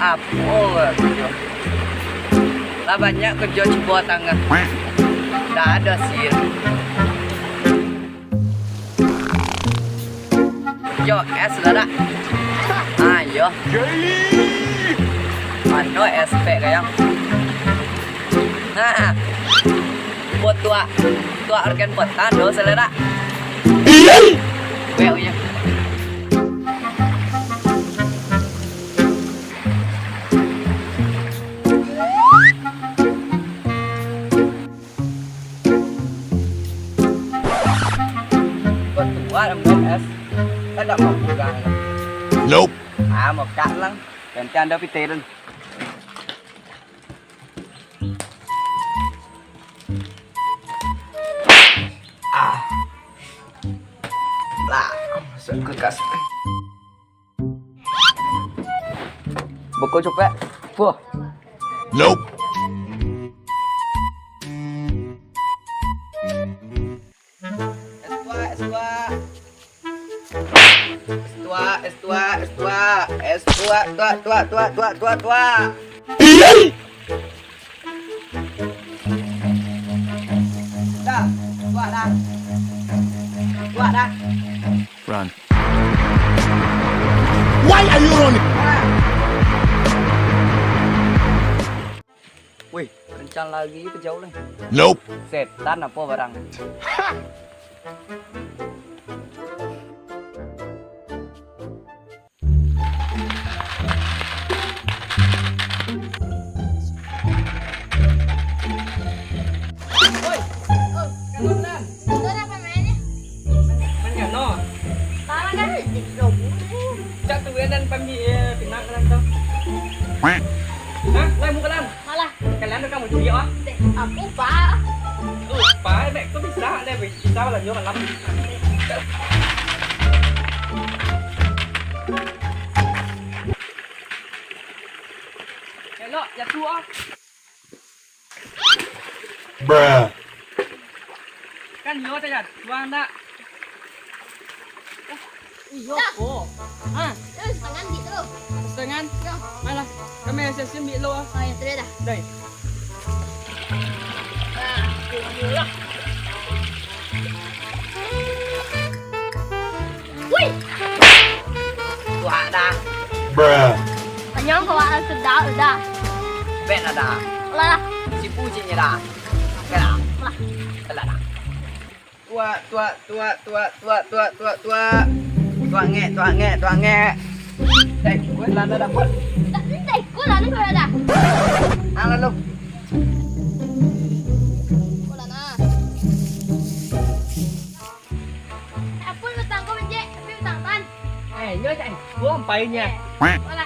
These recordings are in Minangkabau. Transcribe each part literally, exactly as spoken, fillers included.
Apo karajo? Lah banyak karajo cubo tangah. Ndak ado hasil. Yo, es lah dak? Ah, yo. Mano es pek kayang? Nah, buat tuak, tuak organ buat tando selera. Bek, uya. Kok tua dalam es? Kada mampu kan? Nope. Ah, mokak lang. Ganti anda piterin. Ah. Lah, masuk kulkas. Buku cupek. Wah. Nope. Es tuak, es tuak. Es tuak, es tuak, es tuak. Es tuak, tuak, tuak, tuak, tuak, tuak, tuak. Dah, tuak dah. Tuak dah. Run. Why are you running? Wih, kencang lagi, ke jauh lah. Nope. Setan apo barang? Oi, oh, kamu Nan. Itu apa mainnya? Main kano. Tahu kan? Cak tu ya, dan pambi, eh, pinang kan tu. Hah? Lai muka Nan. Malah. Kalian tu kamu juga, ah? Dek, aku, Pak. Oh, Pak, dek, kok bisa, dek, bisa lah, jual lam. Elok, jatuh, ah. Bruh. Kan yo saja, tuang dak. Iyo ko. Ah, terus tangan gitu. Terus tangan. Yo. Malah. Kami hasil ambil lo. Oh, ya sudah dah. Dai. Nah, dulu lah. Wih. Tuak dah. Bruh. Anyang kau akan sedap dah. Bek lah dah. Lah. Si pujinya dah. Bek lah. Lah. Bek lah dah. Tuak, tuak, tuak, tuak, tuak, tuak, tuak, tuak. Tuak ngek, tuak ngek, tuak ngek. Dai, kue lana dapet. Dai, kue lana kau dah. Ah, lalu. Kue lana. Apun utang ko, Benjek, tapi utang tan. Eh, nyo cak, gua ampainya. Eh, wala.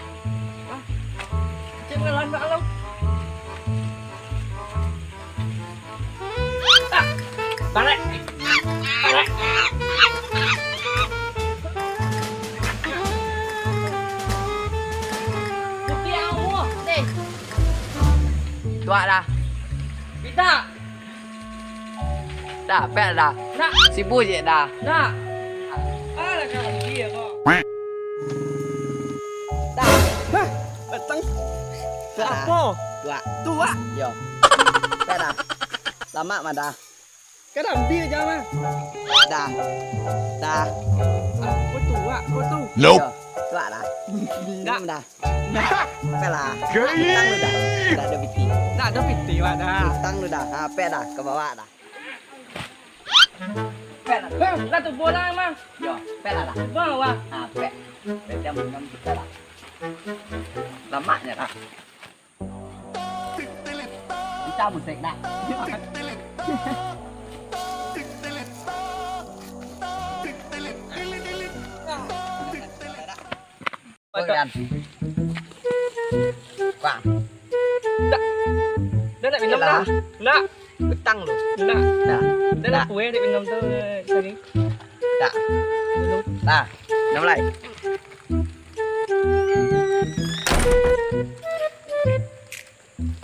Hah? Cek ngelan dak lo. Ah, barek. Barek. Putih awak. Deh. Tuak dah. Pita. Dah, pek dah. Nak. Sibu je dah. Nak. Alah, kau dia kau. Dah. Hah? Batang. Tuak dah. Apo? Tuak. Tuak? Yo. Pek dah. Lamak mah dah. Kadang ambil je mah. Dah. Dah. Apo tuak kau tu? Nope. Yo, tuak dah. Dah. Minum dah. Pek lah. Geli. Utang lu dah. Dah ada piti. Dah ada piti, wak dah. Utang lu dah. Ha, pek dah. Ke bawah dah. Pek lah. Bang, lah tu bola, Mang. Yo, pek lah dah. Bang, wah. Ha, pek. Pek jam enam kita lah. Lamaknya dah. Bisa musik dah. Kau kan. Bang. Tak. Dah nak minum dah. Nak. Utang lu. Nak. Dah. Dah nak kue nak minum tu, eh, tadi. Tak. Dulu. Dah. Minum lai.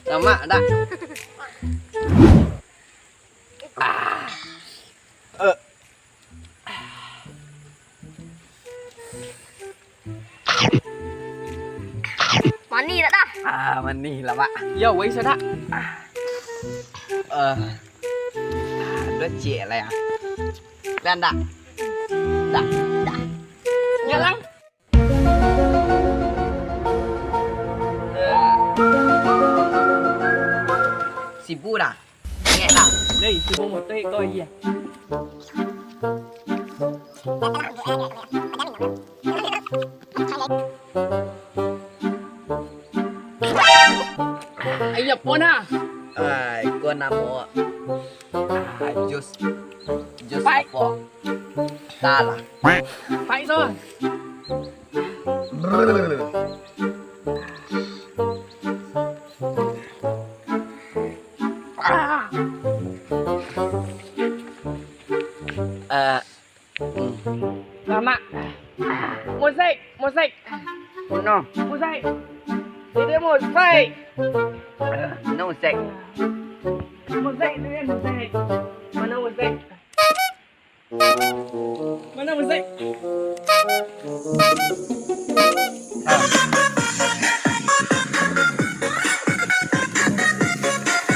Lamak dah. Ah. Eh. Manih tak dah? Ah, manih lah, Pak. Yo, wai sadak. Ah. Eh. Ah, dua cek lah ya. Lah, ndak. Ndak. Ndak. Nyalang. Sibu dah. Ngek dah. Lei, sibu motor ko iya. Ayo, pona. Ai, ko namo. Ah, jus. Jus Pai. Apo? Salah. Pai so. Eh, hmm. Lamak. Musik, musik. No. Musik. Ini musik. Eh, no musik. Musik, ini musik. Mana musik? Mana musik?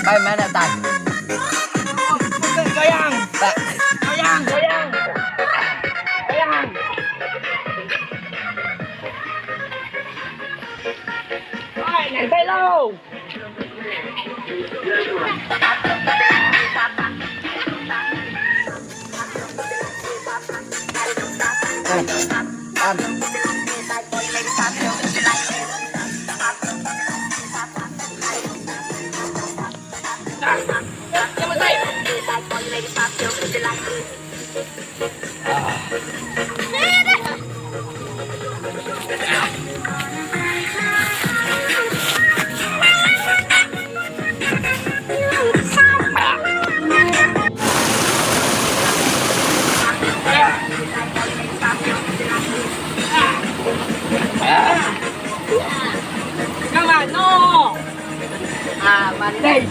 Pai, mana, Tan? Musik goyang. Ba- Goyang, goyang. Goyang. Oi, nempel lo. Ka mano? Ah, mandai.